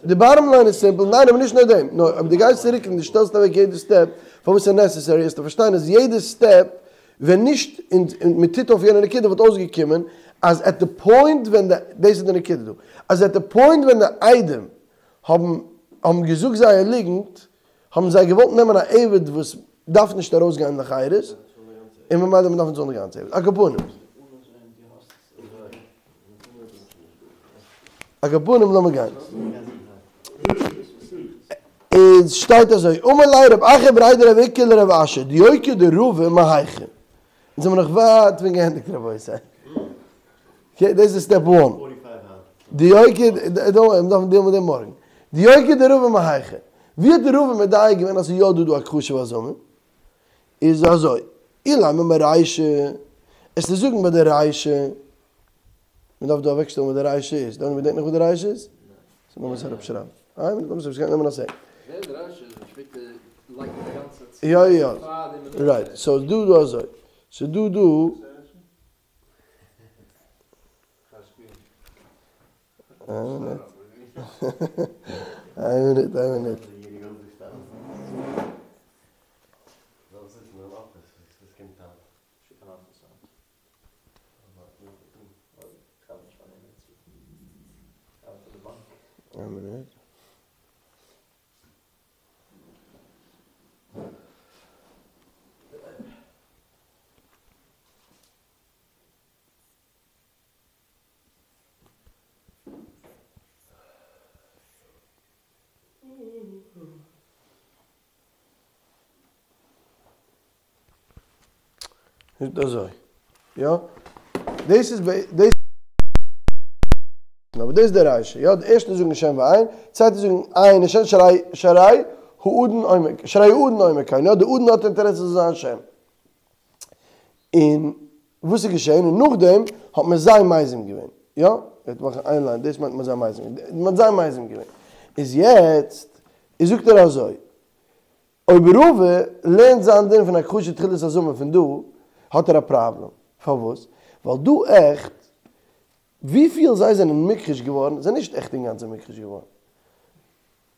די באטאם ליין איז סימפל, ניין אבער נישט נאר דעם, נאר אויב דו גייסט צוריק און דו שטעלסט אוועק יעדע סטעפ פארוואס ס'איז נעסעסערי וועסטו פארשטיין אז יעדע סטעפ ווען נישט און מען טוט אויף יענע נקודה וואלט אויסגעקומען אז עט די פוינט ווען די, דאס איז די נקודה דא, אז עט די פוינט ווען די עדים האבן האבן געזאגט זייער ליגנט האבן זיי געוואלט נעמען א עבד וואס דארף נישט ארויסגיין לחירות און ממילא מען דארף צאלן די גאנצע עבד. על כל פנים. על כל פנים לאמיר גיין. איז שטייט אזוי, אמר ליה רב אחא בריה דרב איקא לרב אשי, דיוקא דרבא מהיכא? אונז האבן נאך ווייט פון געענדיגט רבותי. אקעי, דאס איז סטעפ וואן. דיוקא, דאנט ווארי, מיר דארפן דילן מיט דעם מארגן. דיוקא דרבא מהיכא? ווי האט רבא מדייק געווען אז ס'איז יא דא דא הכחשה והזמה? איז אזוי, אילימא מרישא, וועסטו זאגן ביי די רישא, מען דארף דא אוועקשטעלן וואס די רישא איז, דאנעט מ'געדענקט נאך וואס די רישא איז? סאו לאמיר עס אראפשרייבן. איין מינוט, לאמיר עס אראפשרייבן, נעמען א סעקנד. יא יא, רייט, סאו איז דא דא אזוי, ס'איז דא דא. איין מינוט. איין מינוט, איין מינוט. איין מינוט. זאגט אזוי, יא? דאס איז דאס אבער דאס איז די רישא, יא? די ערשטע זאגן שן ועין, צווייטע זאגן עין ושן שהרי שהרי האדון אומר שהרי האדון אומר כן, יא? די אדון האט אינטערעס עס זאל זיין שן. און וואס איז געשען? און נאכדעם האט מען זיי מזים געווען, יא? יעצט מאך איך איין ליין, דאס מיינט מען האט זיי מזים געווען, מען האט זיי מזים געווען. איז יעצט, איז זאגט ער אזוי, אויב רבא לערנט זיין דין פון הכחשה תחילת הזמה פון דא, האט ער א פראבלעם. פארוואס? ווייל דא עכט, וויפיהל זיי זענען מוכחש געווארן, זענען נישט עכט אינגאנצן מוכחש געווארן.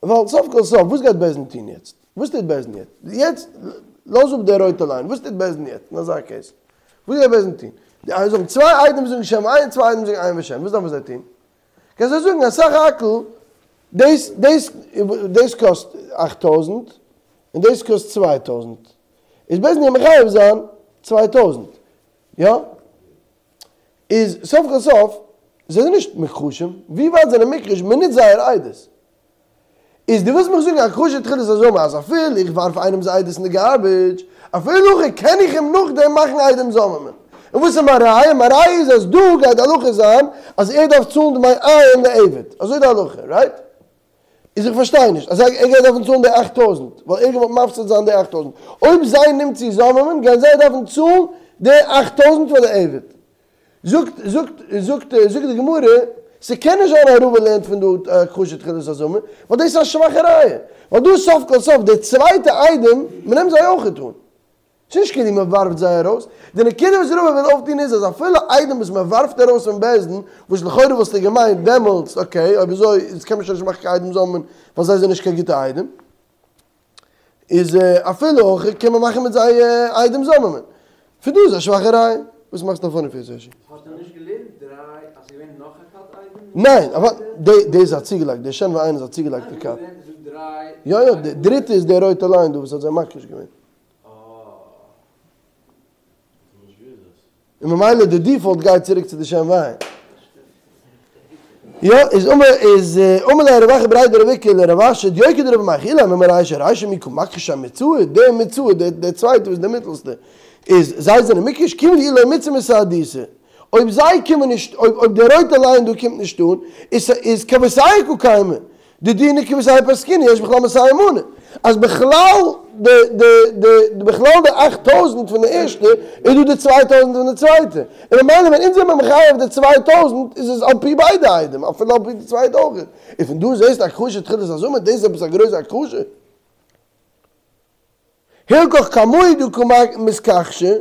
ווייל סוף כל סוף, וואס גייט בית דין טון יעצט? וואס טוט בית דין יעצט? יעצט, לאז אפ די רויטע ליין, וואס טוט בית דין יעצט אין אזא קעיס? וואס גייט בית דין טון? די זאגן צוויי עדים זאגן שן ועין, צוויי עדים זאגן עין ושן, וואס דארפן זיי טון? קענסט זיי זאגן אז סך הכל דאס דאס דאס קאסט אכט טויזנט און דאס קאסט 2000 איז בית דין מחייב זיין 2000 יא? איז סוף כל סוף זיי זענען נישט מוכחשים, ווי ווייט זענען מוכחש מען נוצט זייער עדות. איז דו ווילסט מיך זאגן הכחשה תחילת הזמה אז אפילו איך ווארף איינעמס עדות אין די גארבידזש, אפילו הכי קען איך אים נאכדעם מאכן עדים זוממין. און וואס איז מיין ראיה? מיין ראיה איז אז דא גייט די הלכה זיין אז ער דארף צאלן דמי עין לעבד. אזוי די הלכה, רייט? איז איך פארשטיי נישט, אז ער גייט דארפן צאלן די 8000, ווייל ער געוואלט מפסיד זיין די 8000. אויב זיי נמצאו זוממין, גייען זיי דארפן צאלן די 8000 פאר די עבד. זאגט, זאגט, זאגט, זאגט די גמרא, ס'קען נישט זיין אז רבא לערנט פון דא הכחשה תחילת הזמה, ווייל דאס איז א שוואכע ראיה. ווייל דא סוף כל סוף די צווייטע עדים, מ'נעמט זיי אויכעט אן. ס'איז נישט כאילו מ'ווארפט זיי ארויס. די נקודה וואס רבא וויל אויפטון איז אז אפילו עדים וואס מ'ווארפט ארויס פון בית דין, וואס לכאורה וואלסטו געמיינט דעמאלטס, אקעי, אויב אזוי איז קען מען שוין נישט מאכן קיין עדים זוממין, ווייל זיי זענען נישט קיין גוטע עדים. איז אפילו הכי קען מען מאכן מיט זיי עדים זוממין. פון דא איז א שוואכע ראיה. וואס מאכסטו א פאני פעיס הערשי? האט ער נישט געלערנט דריי אז ס'איז געווען נאך א כת עדים? ניין, אבער די די איז א צוגעלייגט, די שן ועין איז א צוגעלייגטע כת. יא יא, די דריטע איז די רויטע ליין דא וואס האט זיי מכחיש געווען. און ממילא די דיפאלט גייט צוריק צו די שן ועין. יא, איז אמר איז אמר ליה רב אחא בריה דרב איקא לרב אשי דיו כדרבא מהכא אילימא מרישא רישא מי קא מכחשי אמיצאי, די מיצאי די די צווייטע וואס די מיטעלסטע איז זיי זענען מוכחש כיון דאי לא מצאו מסהדותא אויב זיי קומען נישט אויב אויב די רויטע ליין דא קומט נישט אן איז איז כוותייהו קא קיימי דדינא כוותייהו פסקינן יש בכלל מאתים מנה אז בכלל די די די בכלל די 8000 פון די ערשטע איז דא די 2000 פון די צווייטע און ממילא ווען אונז זעמער מחייב די 2000 איז עס על פי ביידע עדים אפילו על פי די צווייטע אויך און פון דא זעסטו הכחשה תחילת הזמה דאס איז עפעס א גרויסע הכחשה הלכך קמאי דקא מתכחשי,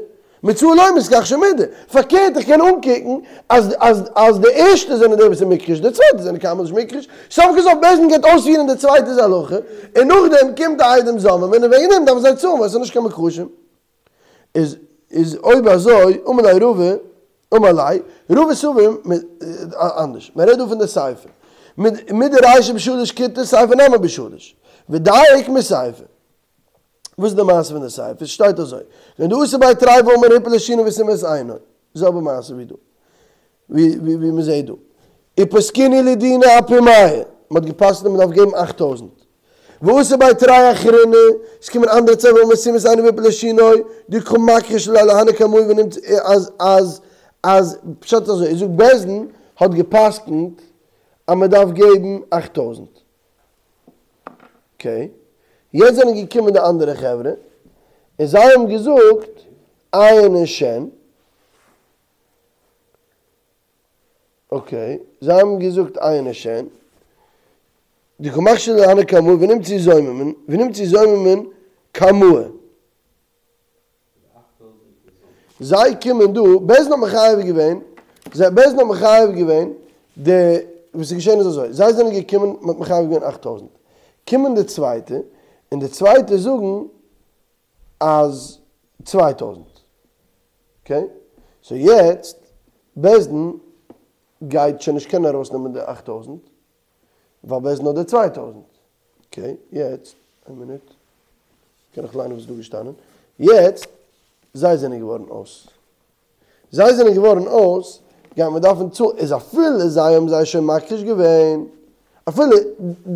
מיצאי לא מתכחשי מידי. פארקערט איך קען אנקוקן אז אז אז די ערשטע זענען די וואס איז מוכחש, די צווייטע זענען קיינמאל נישט מוכחש, סוף כל סוף בית דין גייט אויספירן די צווייטע'ס הלכה, און נאכדעם קומט די עדים זוממין און וועגן דעם דארפן זיי צאלן ווייל עס איז נישט קיין מוכחשים. איז איז אויב אזוי אמר ליה רבא אמר ליה רבא סבר אנדערש, מען רעדט דא פון די סיפא, מדרישא בשלש כיתות סיפא נמי בשלש, ודייק מסיפא. וואס איז די מעשה פון די סיפא? עס שטייט אזוי, כגון דאתו בי תרי ואמרי הפיל שינו וסימא את עינו, די זעלבע מעשה ווי דא, ווי ווי מען זעט דא, ופסקינהו לדינא אפומייהו, מען האט גע'פסק'נט אז מען דארף געבן 8000, ואתו בי תרי אחריני, עס קומען אנדערע צוויי ואמרי סימא את עינו והפיל שינו, דקא מכחיש להו להני קמאי ונמצ אז אז אז פשט איז אזוי, ער זאגט בית דין האט גע'פסק'נט אז מען דארף געבן 8000. אקעי, יעצט זענען געקומען די אנדערע חברה, און זיי האבן געזאגט עין און שן, אקעי, זיי האבן געזאגט עין און שן, דקא מכחשי להו להני קמאי ונמצאו זוממין, ונמצאו זוממין קמאי. זיי קומען דא, בית דין האט מחייב געווען, זיי בית דין האט מחייב געווען, די, וואס איז געשען איז אזוי, זיי זענען געקומען, מען האט מחייב געווען 8000, קומען די צווייטע, און די צווייטע זאגן אז 2000, אקעי? סאו יעצט, בית דין גייט שוין נישט קענען ארויסנעמען די 8000, ווייל בית דין האט די 2000. אקעי, יעצט, איין מינוט, קען איך ליינען וואס איז דא געשטאנען. יעצט, זיי זענען געווארן אויס. זיי זענען געווארן אויס, גייט מען דארפן צאלן, איז אפילו זיי האבן זיי שוין מכחיש געווען, אפילו,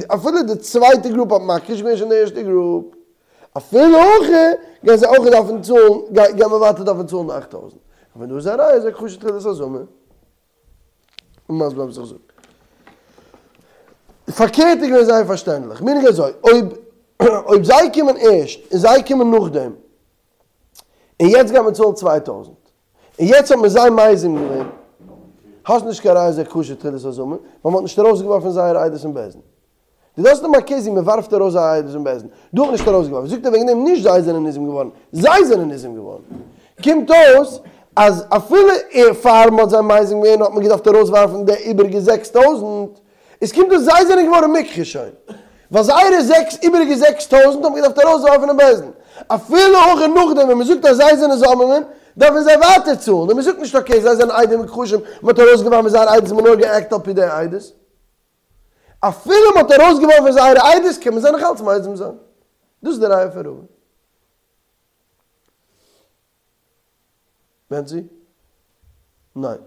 אפילו די צווייטע גרופ האט מכחיש געווען שוין די ערשטע גרופ, אפילו הכי, גייען זיי אויך דארפן צאלן, גייט מען ווייטער דארפן צאלן 8000. און פון דא איז א ראיה אז הכחשה תחילת הזמה. און מסביר וואס איך זאג. פארקערט איז געווען זייער פארשטענדליך. מיינינג אזוי, אויב אויב זיי קומען ערשט און זיי קומען נאכדעם, און יעצט גייט מען צאלן 2000, און יעצט האט מען זיי מזים געווען, האסט נישט קיין ראיה אז הכחשה תחילת הזמה, ווייל מען האט נישט ארויסגעווארפן זייער עדות אין בית דין. דו האסט דעם א קעיס ווי מען ווארפט ארויס זייער עדות אין בית דין, דא האט מען נישט ארויסגעווארפן, זאגט ער וועגן דעם נישט זיי זענען ניזום געווארן, זיי זענען ניזום געווארן. קומט אויס אז אפילו פאר מען האט זיי מזים געווען האט מען געדארפט ארויסווארפן די איבעריגע 6000, עס קומט אויס זיי זענען געווארן מוכחש שוין, ווייל זייערע זעקס איבעריגע 6000 האט מען געדארפט ארויסווארפן אין בית דין. אפילו אויך נאכדעם ווען מען זאגט אז זיי זענען זוממין, דארפן זיי ווייטער צאלן, און מען זאגט נישט okay זיי זענען עדים מוכחשים, מען האט ארויסגעווארפן זייער עדות, מען האט נאר גע'עקט על פי די עדות. אפילו מען האט ארויסגעווארפן זייערע עדות קען מען זיי נאך אלץ מזים זיין. דאס איז די ראיה פון רבא. בענצי? ניין.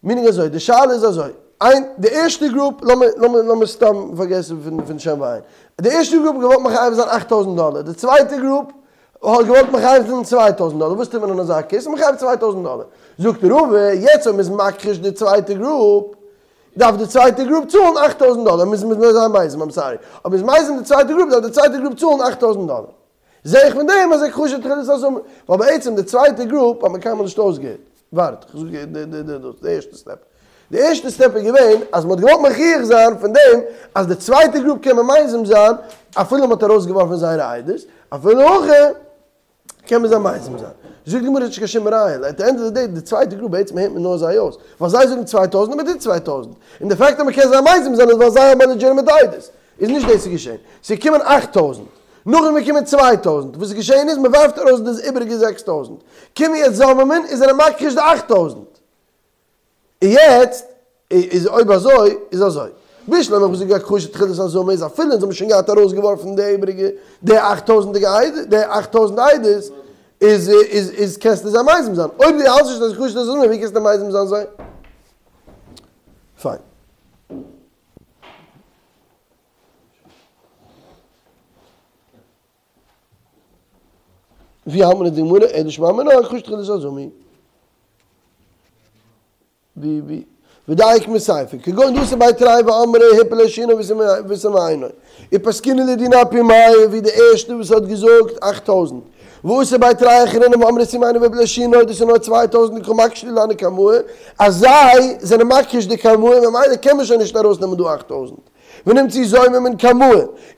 מיינינג אזוי, די שאלה איז אזוי, איין, די ערשטע group, לאמיר, לאמיר, לאמיר סתם פארגעסן פון, פון שם ועין. די ערשטע group האט געוואלט מחייב זיין 8000 דאלער, די צווייטע group האט געוואלט מחייב זיין 2000 דאלער, וואס טוט מען אין אזא case? מחייב 2000 דאלער. זאגט רבא, יעצט אויב מ'איז מכחיש די צווייטע group, דארף די צווייטע group צאלן 8000 דאלער, מ'איז מ'איז זיי מזים, I'm sorry. אויב מ'איז מזים די צווייטע group, דארף די צווייטע group צאלן 8000 דאלער. זעה איך פון דעם אז הכחשה תחילת הזמה. ווייל בעצם די צווייטע group האט מען קיינמאל נישט אויסגעהערט. ווארט, איך זאג די די די די ערשטע step. די ערשטע step איז געווען אז מ'האט געוואלט מוכיח זיין פון דעם אז די צווייטע group קען מען מזים זיין אפילו מ'האט ארויסגעווארפן זייערע עדות, אפילו אויך קען מען זיי מזים זיין. זאגט די גמרא נישט קיין שום ראיה. At the end of the day, די צווייטע group בעצם הערט מען נאר זיי אויס. ווייל זיי זאגן 2000 און מ'טוט 2000. און די fact אז מ'קען זיי מזים זיין איז ווייל זיי האבן א legitimate עדות. איז נישט דאס איז געשען. ס'איז געקומען 8000. נאכדעם איז געקומען 2000. וואס איז געשען איז, מ'ווארפט ארויס דאס איבעריגע 6000. קומען יעצט זוממין, איז ער מכחיש די 8000. און יעצט, איז אויב אזוי, איז אזוי. בשלמא איך זאג הכחשה תחילת הזמה איז אפילו אונז האבן שוין געהאט ארויסגעווארפן די איבעריגע, די 8000 עדות, די 8000 עדות, איז, איז, איז קענסטו זיי מזים זיין. אויב דו האלטסט נישט אז הכחשה תחילת הזמה, ווי קענסטו מזים זיין זיי? פיין. ווי האלט מען אין די גמרא? אלא שמע מינה, הכחשה תחילת הזמה. ווי ווי ודייק מסיפא כגון דאתו בי תרי ואמרי הפיל את שינו ושם עינו ופסקינן לדינא אפומייהו ווי די ערשטע וואס האט געזאגט 8000 ואתו בי תרי אחריני ואמרי שים עינו והפיל את שינו דאס איז נאר 2000 קא מכחשי להו להנהו קמאי אז זיי זענען מכחיש די קמאי ממילא קען מען שוין נישט ארויסנעמען דא 8000 ונמצאו זוממין קמאי,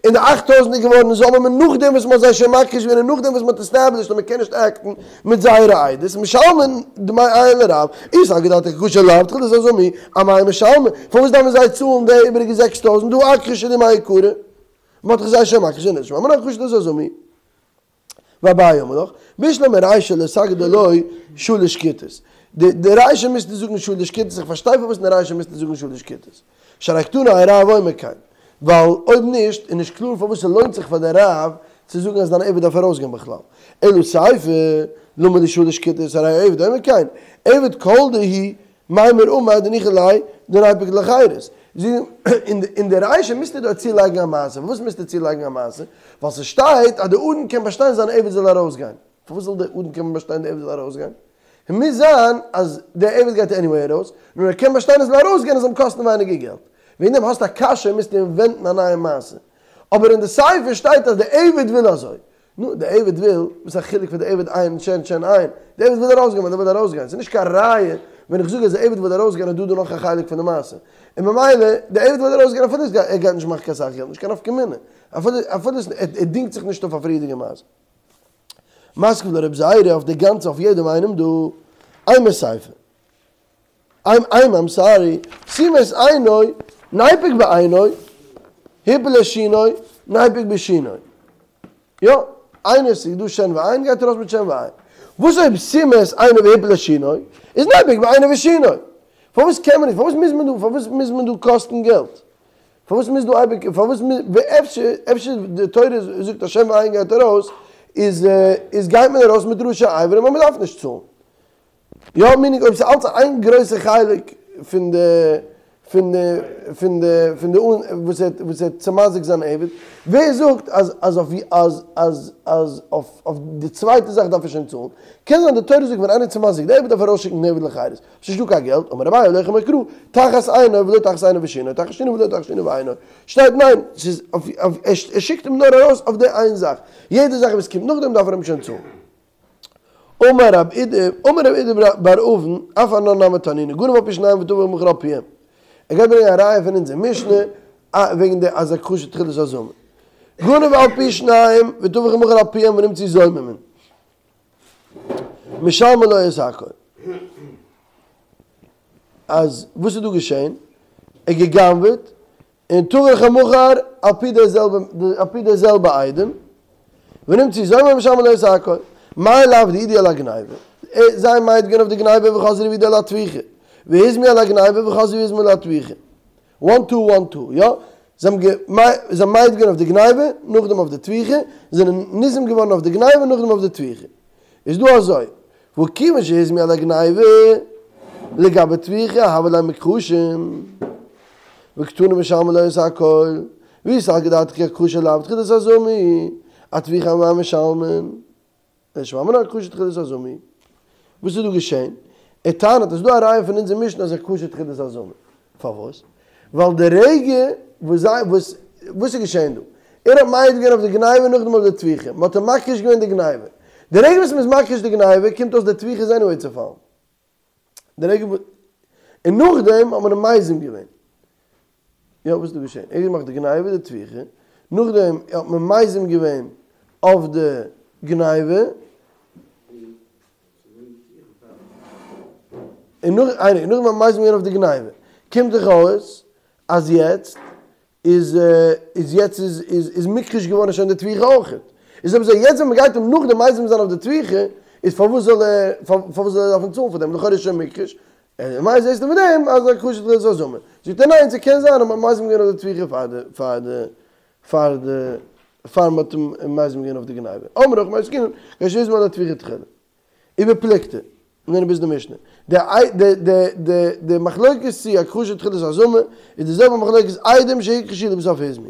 און די 8000 איז געווארן זוממין נאכדעם וואס מ'האט זיי שוין מכחיש געווען און נאכדעם וואס מ'האט established אז מ'קען נישט act ן מיט זייערע עדות, משלמין דמי עין לרב, אי סלקא דעתך הכחשה לאו תחילת הזמה, אמאי משלמי, פארוואס דארפן זיי צאלן די איבעריגע 6000 דהא אכחשו להו מעיקרא? מ'האט דאך זיי שוין מכחיש געווען, שמע מינה הכחשה תחילת הזמה. ואביי אמר לך, בשלמא רישא לא סגי דלא שלש כיתות. די די רישא מוזטו זאגן שלש כיתות, איך פארשטיי פארוואס אין די רישא מוזטו זאגן שלש כיתות. שהרי קתני הרב אומר כן. ווייל אויב נישט, איז נישט קלאר פארוואס ס'לוינט זיך פאר די רב צו זאגן אז דיין עבד דארף ארויסגיין בכלל. אלא סיפא, למה לי שלש כיתות, הרי עבד אומר כן. עבד כל דהו מימר אמר דניחא ליה דניפוק לחירות. אין די רישא מוזטו דארט צולייגן א מעשה. פארוואס מוזטו צולייגן א מעשה? ווייל ס'שטייט אז די אדון קען באשטיין זיין עבד זאל ארויסגיין. פארוואס זאל די אדון קענען באשטיין די עבד זאל ארויסגיין? מוז זיין אז דער עבד גייט anyway ארויס, נאר ער קען באשטיין ער זאל ארויסגיין עס זאל אים קאסטן ווייניגער געלט. וועגן דעם האסטו א קשיא מוזטו invent ן א נייע מעשה. אבער אין די סיפא שטייט אז די עבד וויל אזוי. נו, די עבד וויל, וואס איז א חילוק פון די עבד עין שן שן עין? די עבד וויל ארויסגיין ווייל ער וויל ארויסגיין. ס'איז נישט קיין ראיה ווען איך זאג אז די עבד וויל ארויסגיין איז דא דא נאך א חלק פון די מעשה. און ממילא, די עבד וויל ארויסגיין אפילו ער גייט נישט מאכן קיין סאך געלט, נישט קיין נפקא מינה. אפילו, אפילו ער דינגט זיך נישט אויף א פריערדיגע מעשה. מתקיף לה רבי זירא אויף די גאנצע אויף יעדעם איינעם דא. אימא סיפא. I'm I'm I'm sorry. סימא את עינו, ניפוק בעינו, הפיל את שינו, ניפוק בשינו. יא, איינער ס'איז דא שן ועין גייט ארויס מיט שן ועין. וואס אויב סימא את עינו והפיל את שינו, איז ניפוק בעינו ושינו. פארוואס קען מען נישט? פארוואס מוז מען דא, פארוואס מוז מען דא קאסטן געלט? פארוואס מוז דא אייביג, פארוואס מוז, אפשר, אפשר די תורה זאגט אז שן ועין גייט ארויס, איז, איז גייט מען ארויס מיט ראשי אברים און מען דארף נישט צאלן. יא, meaning אויב ס'איז אלץ איין גרויסע חלק פון די. פון די פון די פון די וואס ער וואס ער האט צומזיק'ט זיין עבד, ווער זאגט אז אז אויף אז אז אז אויף אויף די צווייטע זאך דארף ער שוין צאלן? קען זיין די תורה זאגט ווען איינער צומזיק'ט די עבד דארף ער ארויסשיקן די עבד לחירות, ס'איז נישטא קיין געלט, אמר אביי הולך אמר קרא, תחת עינו ולא תחת עינו ושינו, תחת שינו ולא תחת שינו ועינו, שטייט ניין, ס'איז אויף אויף ער שיקט אים נאר ארויס אויף די איין זאך, יעדע זאך וואס קומט נאכדעם דארף ער אים שוין צאלן. אמר רב אידי, אמר רב אידי בר אבין, אף אנן נמי תנינא, גנב על פי שניים וטבח ומכר על פיהם. ער גייט ברענגען א ראיה פון אונזער משנה וועגן די אז הכחשה תחילת הזמה. גנב על פי שניים וטבח ומכר על פיהם ונמצאו זוממין. משלמין לו את הכל. אז וואס איז דא געשען? ער האט גע'גנב'עט און טבח ומכר על פי די זעלבע על פי די זעלבע עדים, ונמצאו זוממין משלמין לו את הכל. מאי לאו דהעידו על הגניבה, זיי האבן מעיד געווען אויף די גניבה וחזרו והעידו על הטביחה, והוזמו על הגניבה וחזרו והוזמו על הטביחה. וואן טו וואן טו, יא? זיי האבן זיי האבן מעיד געווען אויף די גניבה, נאכדעם אויף די טביחה, זענען ניזם געווארן אויף די גניבה נאכדעם אויף די טביחה. איז דא אזוי, והא כיוון שהוזמו על הגניבה לגבי טביחה הוו להו מוכחשים וקתני משלמין לו את הכל ואי סלקא דעתך כי הכחשה לאו תחילת הזמה אטביחה אמאי משלמין אלא שמע מינה הכחשה תחילת הזמה וואס איז דא געשען? ער טענה'ט אז ס'דא א ראיה פון אונזער משנה אז הכחשה תחילת הזמה פארוואס? ווייל די רגע וואס זיי וואס וואס איז געשען דא? ער האט מעיד געווען אויף די גניבה נאכדעם אויף די טביחה, מען האט אים מכחיש געווען די גניבה. די רגע וואס מען איז מכחיש די גניבה קומט אויס די טביחה איז עניוועי צעפאלן. די רגע וואס און נאכדעם האט מען אים מזים געווען. יא וואס איז דא געשען? ער האט געמאכט די גניבה די טביחה, נאכדעם האט מען מזים געווען אויף די גניבה, און נאך איינער נאכדעם האט מען מזים געווען אויף די גניבה, קומט דאך אויס אז יעצט איז איז יעצט איז איז איז מוכחש געווארן שוין די טביחה אויכעט, איז אויב אזוי יעצט ווען מען גייט אים נאכדעם מזים זיין אויף די טביחה, איז פארוואס זאל ער פארוואס זאל ער דארפן צאלן פאר דעם, לכאורה איז שוין מוכחש, און ממילא זעסטו פון דעם אז הכחשה תחילת הזמה, זאגט ער ניין ס'קען זיין אז מ'האט מזים געווען אויף די טביחה פאר די פאר די פאר די פאר מ'האט אים מזים געווען אויף די גניבה, אמרי הכא במאי עסקינן כגון שהוזמו על הטביחה תחילה. ובפלוגתא, נעמען ביז די משנה. די די די די די מחלוקת צו הכחשה תחילת הזמה איז די זעלבע מחלוקת עדים שהוכחשו ולבסוף הוזמו.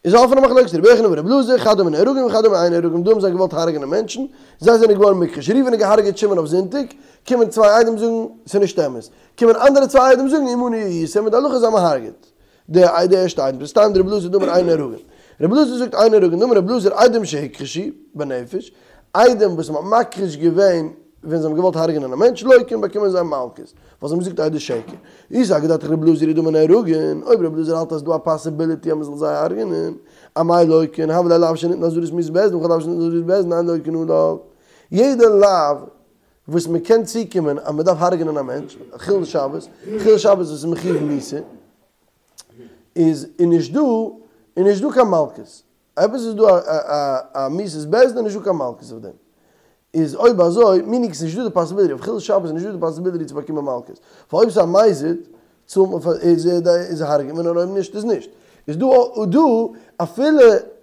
איז א אפענע מחלוקת רבי יוחנן ורבי אלעזר, חד אמר נהרגין וחד אמר אין נהרגין, דא האבן זיי געוואלט הרג'נען מענטשן, זיי זענען געווארן מוכחש, ראובן האט געהארגעט שמעון אויף זונטאג, קומען צוויי עדים זאגן ס'איז נישט אמת, קומען אנדערע צוויי עדים זאגן עמנו היית, און די הלכה איז אז מ'הרג'עט. די די ערשטע עדים תסתיים דרבי אלעזר דאמר אין נהרגין. רבי אלעזר זאגט אין נהרגין דאמר רבי אלעזר עדים שהוכחשו בנפש, עדים וואס מ'האט מכחיש געווען ווען זיי האבן געוואלט הרג'נען א מענטש לוקין באקומען זיי מלקות, ווייל זיי האבן געזאגט עדות שקר. אי סלקא דעתך רבי אלעזר היא דאמר נהרגין, אויב רבי אלעזר האלט אז ס'דא א פאסיביליטי אז מ'זאל זיי הרג'נען, אמאי לוקין, הוה ליה לאו שניתן לאזהרת מיתת בית דין, וכל לאו שניתן לאזהרת בית דין אין לוקין עליו. יעדע לאו וואס מ'קען צוקומען אז מ'דארף הרג'נען א מענטש, חילול שבת, חילול שבת וואס איז מחויב מיתה, איז איז נישט דא, איז נישט דא קיין מלקות. עפעס איז דא א א מיתת בית דין איז נישט דא קיין מלקות אויף דעם. איז אויב אזוי, מינינג ס'נישט דא די פאסיביליטי, אויף חילול שבת איז נישט דא די פאסיביליטי צו באקומען מלקות. ווייל אויב ס'איז א מזיד, צאלט מען פאר, איז איז הרג'ט מען און אויב נישט איז נישט. איז דא דא אפילו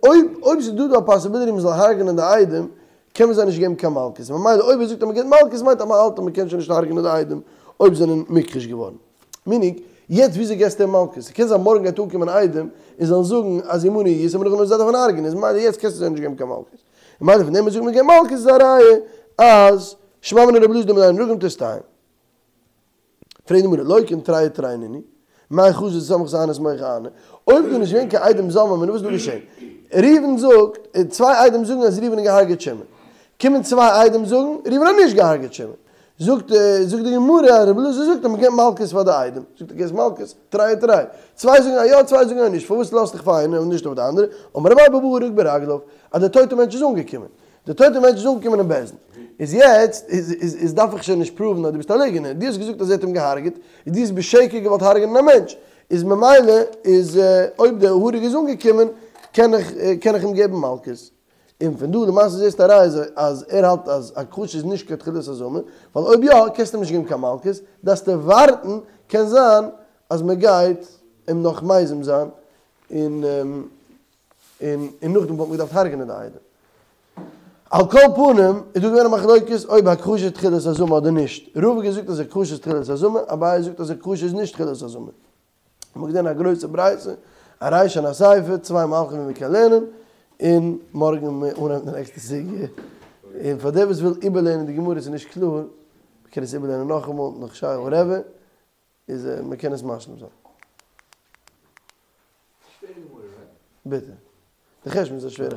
אויב אויב ס'איז דא דא א פאסיביליטי מ'זאל הרג'נען די עדים, קען מען זיי נישט געבן קיין מלקות, ממילא אויב ער זאגט אז מען געבט מלקות מיינט אז מען האלט אז מען קען שוין נישט הרג'נען די עדים אויב זענען מוכחש געווארן. מינינג, יעצט וויאזוי געסטו אים מלקות? ס'קען זיין מארגן גייט אנקומען עדים און זאלן זאגן אז עמנו היית און נאכדעם זיי דארפן הרג'נען איז ממילא יעצט קענסטו זיי נישט געבן קיין מלקות. ממילא פון דעם וואס זאגט מען געבן מלקות איז א ראיה אז שמע מינה רבי אלעזר דאמר אין נהרגין תסתיים. פרעגט די גמרא, לוקין תרי ותרי נינהו, מאי חזו דסמכת אהני סמוך אהני, אויב דא נישט געווען קיין עדים זוממין וואס איז דא געשען? ראובן זאגט, צוויי עדים זאגן אז ראובן האט געהארגעט שמעון, קומען צוויי עדים זאגן, ראובן האט נישט געהארגעט שמעון, זאגט זאגט די גמרא אז רבי אלעזר זאגט אז מען געבט מלקות פאר די עדים, זאגט ער געבסט מלקות, תרי ותרי, צוויי זאגן א יא צוויי זאגן א נישט, פארוואס לאזט דיך פאר איינער און נישט אויף די אנדערע, אמר אביי בבא הרוג ברגליו, אז דער טויטער מענטש איז אנגעקומען. דער טויטער מענטש איז אנגעקומען אין בית דין, איז יעצט איז איז איז דארף איך שוין נישט פראוון אז דו ביסט א ליגענער, דו האסט געזאגט אז ער האט אים געהארגעט, איז דו האסט בשקר געוואלט הארגענען א מענטש, איז ממילא איז אויב דער הרוג איז אנגעקומען קען איך קען איך אים געבן מלקות. און פון דא למעשה זעסטו א ראיה אז ער האלט אז הכחשה איז נישט קיין תחילת הזמה, ווייל אויב יא קענסטו אים נישט געבן קיין מלקות, דארפסטו ווארטן, קען זיין אז מען גייט אים נאך מזים זיין און. און און נאכדעם וואלט מען געדארפט הרג'נען די עדים. על כל פנים איז דא געווען א מחלוקת אויב הכחשה תחילת הזמה אדער נישט, רבא האט געזאגט אז הכחשה איז תחילת הזמה, אביי זאגט אז הכחשה איז נישט תחילת הזמה. מ'האט געזען א גרויסע ברייתא, א רישא און א סיפא, צוויי מהלכים ווי מ'קען לערנען, און מארגן וועט מען אנהייבן די נעקסטע סוגיא, און פאר דער וואס וויל איבערלערנען די גמרא ס'איז נישט קלאר, מ'קען עס איבערלערנען נאכאמאל נאך שייך רבי, איז מ'קען עס משלים זיין. שווערע גמרא, רייט? ביטע. די חשבון איז א שווערע.